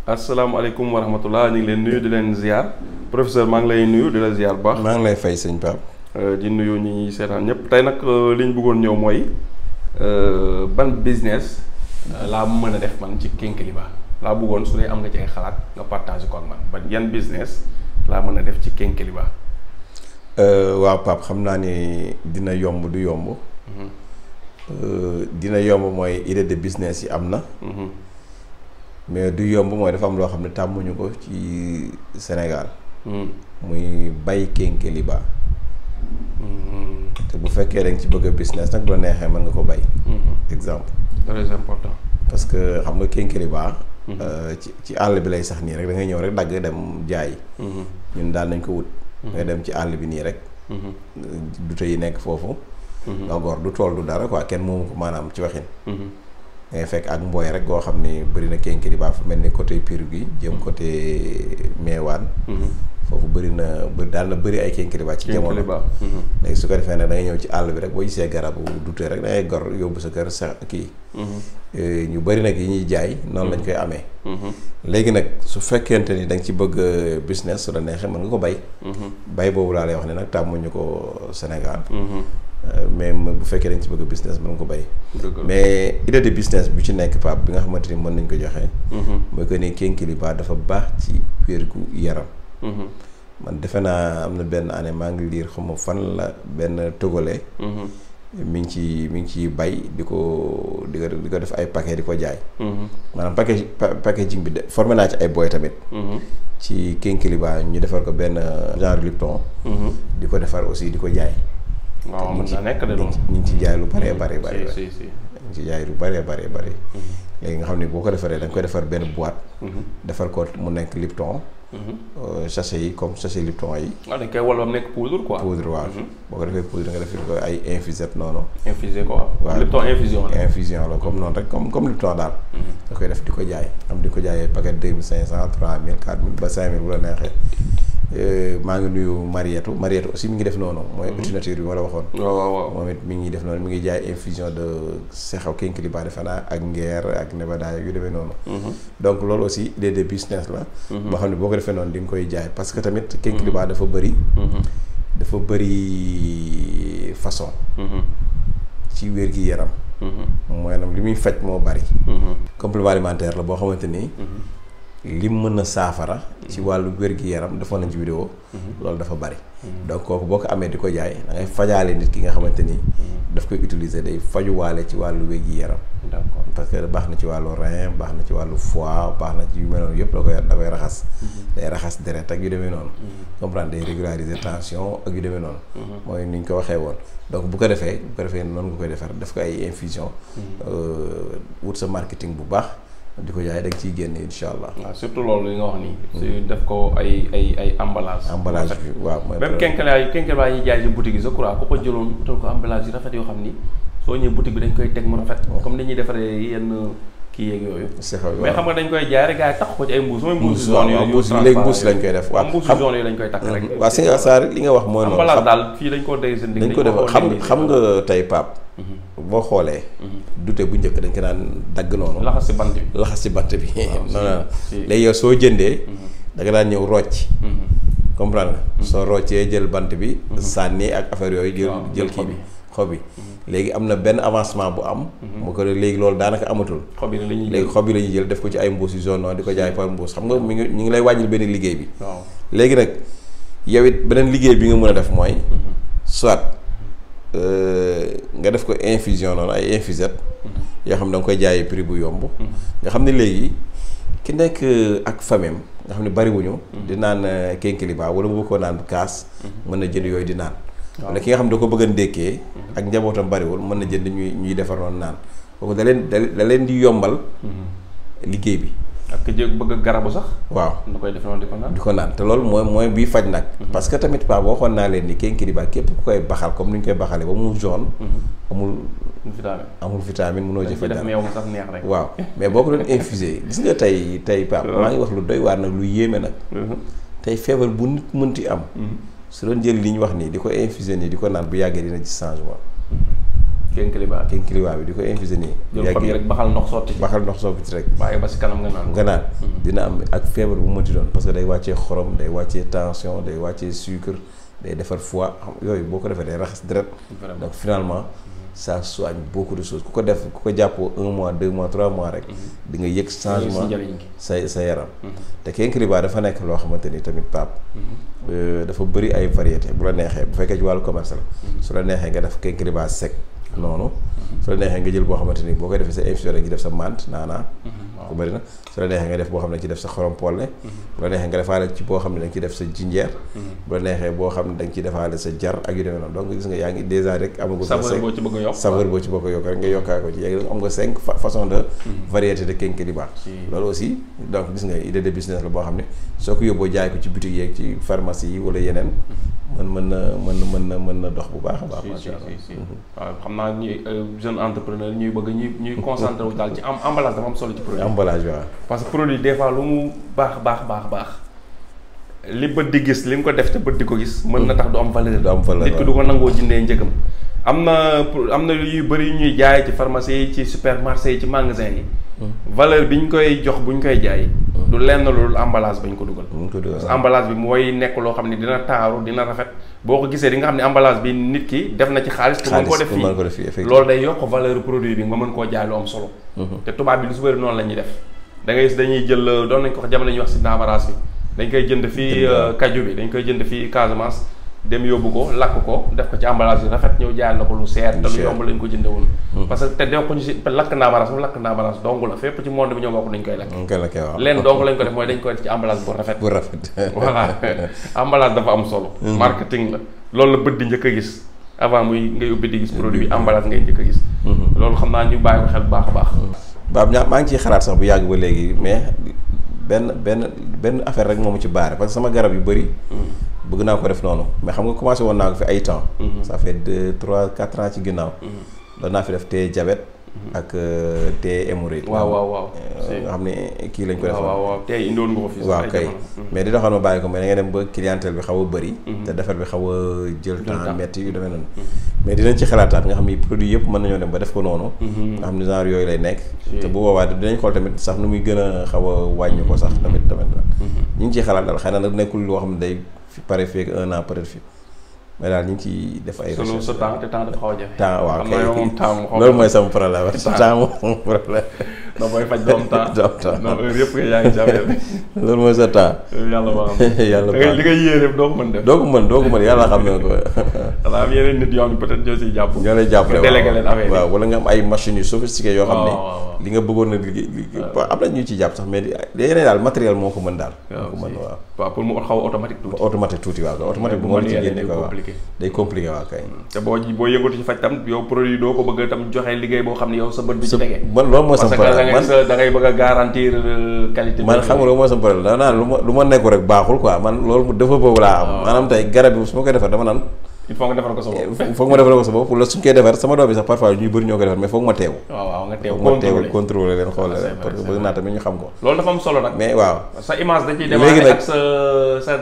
asalaamaaleykum wa rahmatullah ñu ngi leen nuyu di leen ziar professeur maa ngi lay nuyu di la ziar bu baax. maa ngi lay fay sëñ Pape. di nuyu ñi ñuy seetaan ñëpp tey nag li ñu bëggoon ñëw mooy ban business laa mën a def man ci Kénkéliba laa bëggoon su dee am nga ci ay xalaat nga partage ko ak man ban yan business laa mën a def ci Kénkéliba. waaw Pape xam naa ni dina yomb du yomb. dina yomb mooy idée de business yi am na. mais du yomb mooy dafa am loo xam ne tàmmuñu ko ci Sénégal. muy bay Kénkéliba. te bu fekkee da nga ci bëgg a business nag bu la neexee mën nga ko bay. exemple. très important. parce que xam nga Kénkéliba. ci àll bi lay sax nii rek da ngay ñëw rek dagg dem jaay. ñun daal nañ ko wut. nga dem ci àll bi nii rek. dute yi nekk foofu. nga gor du tool du dara quoi kenn moomu ko maanaam ci waxin. ngay fekk ak mbooy rek goo xam ni bëri na Kénkéliba fu mel ni côté Pire gi jëm côté Meewaan. foofu bëri na daal na bëri ay Kénkéliba ci jamono. léegi su ko defee ne da ngay ñëw ci àll bi rek boo gisee garabu dute rek da ngay gor yóbbu sa kër sa kii. ñu bëri nag yi ñuy jaay noonu lañ koy amee. léegi nag su fekkente ni da nga ci bëgg business su la neexee mën nga ko bay. bay boobu laa lay wax ne nag tàmmuñu ko Sénégal. mais bu fekkee da nga ci bëgg business mën nga ko bay. mais idée de business bi ci nekk Pape bi nga xamante ni mën nañ ko joxe. mooy que ni Kénkéliba dafa baax ci wérgu yaram. man defe naa am na benn année maa ngi liir xaw ma fan la benn togolais. mi ngi ciy bay di ko def ay paquet di ko jaay. maanaam packaging bi formé naa ci ay boy tamit. ci Kénkéliba ñu defar ko benn genre Lipton. di ko defar aussi di ko jaay. waaw mën na nekk de doon ñu ngi ci jaay lu bëree bëri. si ñu ngi ci jaay lu bëree bëri. léegi nga xam ne boo ko defaree da nga koy defar benn boîte. defar ko mu nekk Lipton. sachet yi comme sachet Lipton yi. waaw dañ koy wal ba mu nekk poudre quoi. poudre waaw. boo ko defee poudre nga def ko ay infusette noonu. infusé ko waaw Lipton infusion la. infusion la comme noonu rek comme Lipton daal. da koy def di ko jaay am di ko jaayee paquet 2500 3000 4000 ba 5000 bu la neexee. maa ngi nuyu Mariétou aussi mi ngi def noonu. mooy outil nature bi ma la waxoon. waaw moom it mi ngi def noonu mi ngi jaay infusion de sexaw Kénkéliba defe naa ak ngeer ak nebadaay yu demee noonu. donc loolu aussi idée de business la. boo xam ne boo ko defee noonu di nga koy jaay parce que tamit Kénkéliba dafa bëri. dafa bëri façon. ci wér-gi-yaram. maanaam li muy faj moo bëri. complément alimentaire la boo xamante ni. lim mën a saafara ci wàllu wér-gi-yaram defoon nañ ci vidéo loolu dafa bari donc kooku boo ko amee di ko jaay da ngay fajaale nit ki nga xamante ni daf koy utiliser day fajuwaale ci wàllu wér-gi-yaram. d'accord parce que baax na ci wàllu rein baax na ci wàllu foie baax na ci yu mel noonu yëpp da koy raxas. day raxas deret ak yu demee noonu. comprendre day régulariser tension ak yu demee noonu. mooy ni ñu ko waxee woon donc bu ko defee noonu nga koy defar def ko ay infusion. wut sa marketing bu baax. di ko jaay da nga ciy génne incha allah. waaw surtout loolu li nga wax nii. si def ko ay emballage. emballage bi waaw mooy même Kénkéliba yi jaay ci boutique yi je crois ku ko jëloon utal ko emballage yu rafet yoo xam ni soo ñëwee boutique bi dañ koy teg mu rafet. comme ni ñuy defaree yenn kii yeeg yooyu. mais xam nga dañ koy jaay rek gars yi takk ko ci ay mbuus. mooy mbuus zone yooyu léegi mbuus lañ koy def. waaw mbuus zone yooyu lañ koy takk rek. waaw si nga saar li nga wax mooy noonu. emballage daal fii dañ ko dégg seen dañ ko def xam nga tey Pape. boo xoolee. dute bu njëkk dañ ko naan dagg noonu. laxas si bant bi. non léegi yow soo jëndee. da nga daan ñëw rocc. comprendre nga. soo roccee jël bant bi. sànni ak affaire yooyu jël kii bi xob bi. léegi am na benn avancement bu am. mu ko léegi loolu daanaka amatul. xob yi léegi xob yi la ñuy jël def ko ci ay mbuus yu zone noonu di ko jaay par mbuus xam nga ñu ngi lay wàññil benn liggéey bi. waaw léegi nag yow it beneen liggéey bi nga mën a def mooy. soit. nga def ko infusion noonu ay infusette yoo xam ne da nga koy jaayee prix bu yomb. nga xam ne léegi ki nekk ak famem nga xam ne bariwuñu di naan Kénkéliba wala mu bëgg koo naan kaas. mën na jënd yooyu di naan. wala ki nga xam ne da ko bëgg a ndékkee. ak njabootam bariwul mën na jënd ñuy defar noonu naan kooku da leen di yombal. liggéey bi. ak bëgg garabu sax. waaw da koy def noonu di ko naan te loolu mooy bii faj nag. parce que tamit Pape waxoon naa leen ni Kénkéliba képp ku koy baxal comme ni ñu koy baxalee ba mu jaune. amul vitamine mënoo jëfee dara meew sax neex rek. waaw mais boo ko doon infusé gis nga tey Pape maa ngi wax lu doy waar nag lu yéeme nag. tey feebar bu nit mënti am. su doon jël li ñu wax nii di ko infusé nii di ko naan bu yàggee dina ci changement. kénkiliba bi di ko infusé nii. jël xob yi rek baxal ndox sotti. baxal ndox sotti rek. bàyyi ba si kanam nga naan. dina am ak feebar bu mënti doon parce que day wàccee xorom day wàccee tension day wàccee sucre day defar foie yooyu boo ko defee day raxas deret. donc finalement ça soigne beaucoup de choses ku ko jàppoo 1 mois 2 mois 3 mois rek. di nga yëg changement sa yaram. te kénkiliba dafa nekk loo xamante ni tamit Pape. dafa bëri ay variété bu la neexee bu fekkee ci wàllu commerce la. su la neexee nga def kénkiliba sec noonu. su la neexee nga jël boo xamante ni boo koy defee sa infusion rek ci def sa menthe naanaa. ko bëri na su la neexee nga def boo xam ne ci def sa xorom polle. bu la neexee nga defaale ci boo xam ne da nga ci def sa jinjeer. bu la neexee boo xam ne da nga ci defaale sa jar ak yu demee noonu donc gis nga yaa ngi dèjà rek amagul saveur boo ci bëgg a yokk saveur boo ci bëgg a yokk rek nga yokkaa ko ci léegi am nga 5 façons de variété de kénkiliba loolu aussi donc gis nga idée de business la boo xam ne soo ko yóbboo jaay ko ci boutique yeeg ci pharmacie yi wala yeneen mën na dox bu baax a baax. waaw xam naa ñuy jeune entrepreneur ñuy bëgg ñuy concentré wu daal ci emballage dafa am solo ci produit. emballage waaw. parce que produit des fois lu mu baax li bët di gis li nga ko def te bët di ko gis. mën na tax du am valeur. nit ki du ko nangoo jëndee njëgam. am na yu bëri yu ñuy jaay ci pharmacie yi ci supermarché yi ci magasin yi. valeur bi ñu koy jox bu ñu koy jaay. du lenn loolu emballage bañ ko dugal. parce que emballage bi mooy nekk loo xam ne dina taaru dina rafet boo ko gisee di nga xam ne emballage bi nit ki def na ci xaalis. pour mën koo def fii loolu day yokk valeur produit bi nga mën koo jaay lu am solo. te tubaab bi lu su bëri noonu la ñuy def da ngay gis dañuy jël doon nañ ko wax jamono ñuy wax si naamaraas bi dañ koy jënd fii kaju bi dañ koy jënd fii Casamance dem yóbbu ko lakk ko def ko ci emballage bi rafet ñëw jaay la ko lu seer te lu yomb lañ ko jënde woon parce que te doo ko ñu si lakk naamaraas dong la fépp ci monde bi ñoo bokk dañ koy lakk leen dong lañ ko def mooy dañ koy def ci emballage bu rafet voilà emballage dafa am solo marketing la loolu la bët di njëkk a gis avant ngay ubbi di gis produit bi emballage ngay njëkk a gis loolu xam naa ñu bàyyi ko xel bu baax a baax Baab maa ngi ciy xalaat sax bu yàgg ba léegi mais benn affaire rek moomu ci baare parce que sama garab yu bëri bëgg naa ko def noonu mais xam nga commencé woon naa ko fi ay temps ça fait 2 3 4 ans ci ginnaaw doon naa fi def te diabète ak te hémorroïde waaw nga xam ne kii lañ ko def waaw tey indoon nga ko fi waaw kay mais di doxal ma bàyyi ko mais da ngay dem ba clientèle bi xaw a bëri te defar bi xaw a jël temps metti yu demee noonu mais dinañ ci xalaataat nga xam ni produit yëpp mën nañoo dem ba def ko noonu nga xam ni genre yooyu lay nekk te bu boobaa dinañ xool tamit sax nu muy gën a xaw a wàññi ko sax tamit ñu ngi ciy xalaat daal xëy na nag nekkul loo xam ne day pare fii ak 1 an peut-être fi mais daal ñu ngi ciy def ay recherche sa temps te temps dafa xaw a jafe temps waaw kay loolu mooy sama problème temps moom problème da booy faj doom temps non heure yëpp nga yaa ngi jàppee loolu mooy sa temps yàlla baax na yàlla baax li nga yéene doo ko mën def doo ko mën yàlla xam ne ko xanaa am yeneen nit yoo xam ne peut-être ñoo siy jàpp ñoo lay jàppale délégué leen affaire waaw wala nga am ay machines yu sophistiquées yoo xam ne li nga bëggoon na liggéey am na ñu ciy jàpp sax mais yeneen daal matériel moo ko mën daal moo ko mën waaw pour mu xaw automatique tuuti waaw automatique bu moo ci génne ko waaw day compliqué waaw kay te boo yëngatu ci faj tam yow produit doo ko bëgg tam joxe liggéey boo xam ne yow sa bët bi ci tege man loolu mooy sama problème parce que da ngay bëgg a garantir qualité man xam nga loolu mooy sama problème dama naan lu ma nekku rek baaxul quoi man loolu dafa boobu laa am maanaam tey garab bi su ma koy defar dama naan il faut nga defar ko sa bopp foog ma defar ko sa bopp wala suñ koy defar sama doom bi sax parfois ñuy bëri ñoo koy defar mais foog ma teew waaw nga teew ma teew contrôler leen xool leen parce que bëgg naa tamit ñu xam ko loolu dafa am solo nag mais waaw sa image da ciy démarrer ak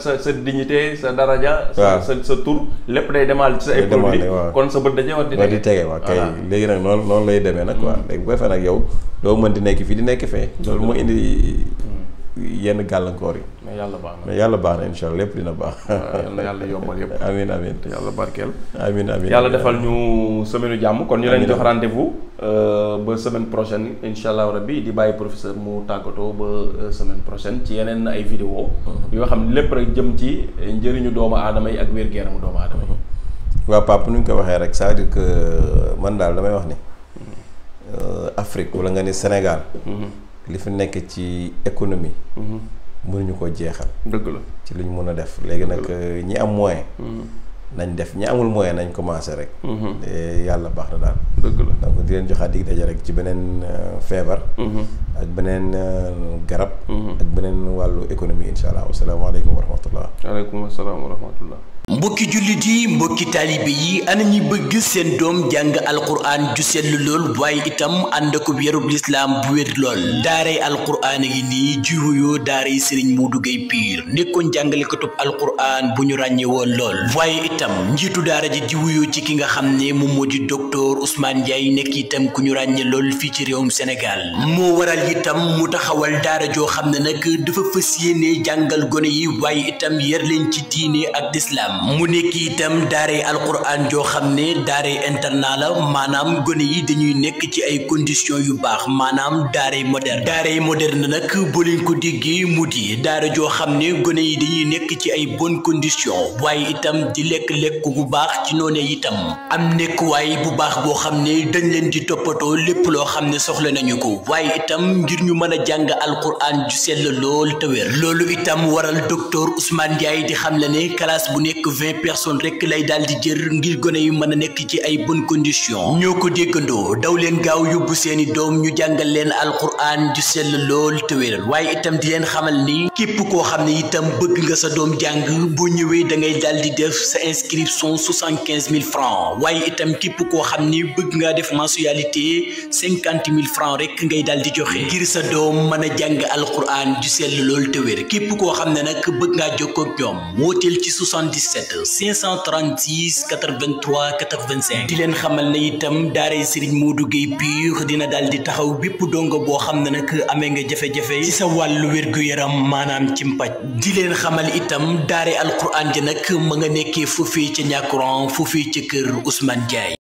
sa dignité sa daraja sa tur lépp day démarrer ci sa ay produits kon sa bët da cee war di tege waaw kay léegi nag noonu lay demee nag quoi léegi bu defee nag yow doo mën di nekk fii di nekk fee loolu moo indi yenn gàllankoor yi mais yàlla baax na incha allah lépp dina baax yàlla yombal yëpp amiin te yàlla barkeel amiin yàlla defal ñu semaine jàmm kon ñu leen jox rendez-vous ba semaine prochaine incha allah rabbi di bàyyi professeur mu tàggatoo ba semaine prochaine ci yeneen ay vidéo yoo xam ne lépp rek jëm ci njëriñu doomu aadama yi ak wér-gu-yaramu doomu aadama yi waaw Pape nu ñu ko waxee rek c'est-à-dire que man daal damay wax ni Afrique wala nga ni Sénégal li fi nekk ci économie mënuñu ko jeexal dëgg la ci lu ñu mën a def léegi nag ñi am moyen nañ def ñi amul moyen nañ commencé rek yàlla baax na daal dëgg la donc di leen joxaat dig daje rek ci beneen feebar ak beneen garab ak beneen wàllu économie insha allah asalaamaaleykum wa rahmatullah waaleykum asalaam wa rahmatullah mbokki jullit yi mbokki taalibe yi ana ñi bëgg seen doom jàng alquran ju sell lool waaye itam ànd ak yarub lislaam bu wér lool daaray alquran yi nii ji wuyoo daaray Serigne Modou Gueye Pire nekkoon jàngalekatub alquran bu ñu ràññee woon lool waaye itam njiitu daara ji wuyoo ci ki nga xam ne moom moo di docteur Ousmane Ndiaye nekk itam ku ñu ràññee lool fii ci réewum Sénégal moo waral itam mu taxawal daara joo xam ne nag dafa fas yéene jàngal gone yi waaye itam yar leen ci diine ak lislaam mu nekk itam daaray alquran joo xam ne daaray internat la maanaam gone yi dañuy nekk ci ay conditions yu baax maanaam daaray moderne nag boo leen ko déggee mu di daara joo xam ne gone yi dañuy nekk ci ay bonnes conditions waaye itam di lekk bu baax ci noonee itam am nekkuwaay bu baax boo xam ne dañ leen di toppatoo lépp loo xam ne soxla nañu ko waaye itam ngir ñu mën a jàng alquran ju sell lool te wér loolu itam waral docteur Ousmane Ndiaye di xam la ne classe bu nekk 20 personnes rek lay daal di jër ngir gone yu mën a nekk ci ay bonnes conditions ñoo ko déggandoo daw leen gaaw yóbbu seeni doom ñu jàngal leen alquran ju sell lool te wér waaye itam di leen xamal ni képp koo xam ne itam bëgg nga sa doom jàng boo ñëwee da ngay daal di def sa inscription 75 000 francs waaye itam képp koo xam ni bëgg ngaa def mensualité 50 000 francs rek ngay daal di joxe ngir sa doom mën a jàng alquran ju sell lool te wér képp koo xam ne nag bëgg ngaa jokkoo ak ñoom wooteel ci 77 536 83 85 di leen xamal ne itam daaray Serigne Modou Gueye Pire dina daal di taxaw bépp dongo boo xam ne nag amee nga jafe-jafe ci sa wàllu wér-gu-yaram maanaam ci mpaj di leen xamal itam daaray alquran ji nag ma nga nekkee foofii ca Ñàkkuraan foofii ca kër Ousmane Ndiaye